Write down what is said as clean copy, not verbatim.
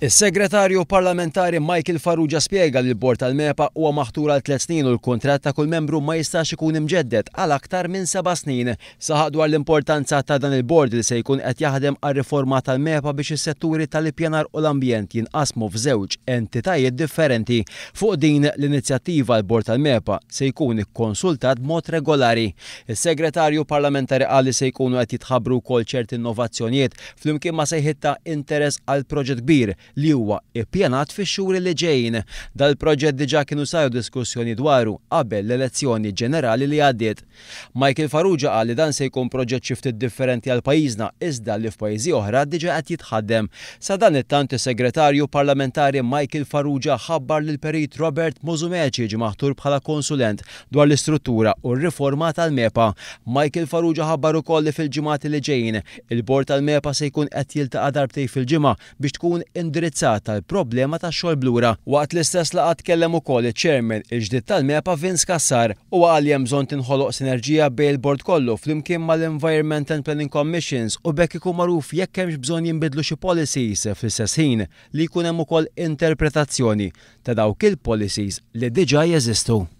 Is-Segretarju Parlamentari Michael Farrugia spjega li l-Bord tal-MEPA huwa maħtur għal tliet snin u l-kuntratt ta' kull membru ma jistax ikun imġedded għal aktar minn seba' snin. Saħaq dwar l-importanza ta' dan il-bord li se jkun qed jaħdem għar-riforma tal-MEPA biex is-setturi tal-ippjanar u l-ambjent jinqasmu f'żewġ entitajiet differenti. Fuq din l-inizjattiva l-Bord tal-MEPA se jkun ikkonsultat b'mod regolari. Is-Segretarju Parlamentari qal li se jkunu qed jitħabbru wkoll ċerti innovazzjonijiet flimkien ma' sejħiet ta' interess għal proġett kbir li huwa ippjanat fix-xhur li ġejjin. Dal-proġett diġà kienu saru diskussjoni dwaru qabel l-elezzjoni ġenerali li għaddiet. Michael Farrugia qal li dan se jkun proġett xi ftit differenti għal pajjiżna iżda li f'pajjiżi oħra diġà qed jitħaddem. Sadanittant is-Segretarju Parlamentari Michael Farrugia ħabbar li l-Perit Robert Musumeci ġie maħtur bħala konsulent dwar l-istruttura u r-riforma tal-MEPA. Michael Farrugia ħabbar ukoll li fil-ġimgħat li ġejjin, il-Bord tal-MEPA se jkun qed jiltaqa' darbtejn fil-ġimgħa biex tkun indirizzata l-problema tax-xogħol b'lura. Waqt l-istess laqgħa tkellem ukoll iċ-Chairman il-ġdid tal-MEPA Vince Cassar. Huwa qal li hemm bżonn tinħoloq sinerġija bejn il-Bord kollu flimkien mal-Environment and Planning Commissions u b'hekk ikun magħruf jekk hemmx bżonn jinbidlu xi policies fl-istess ħin li jkun hemm ukoll interpretazzjoni ta' dawk il-policies li diġà jeżistu.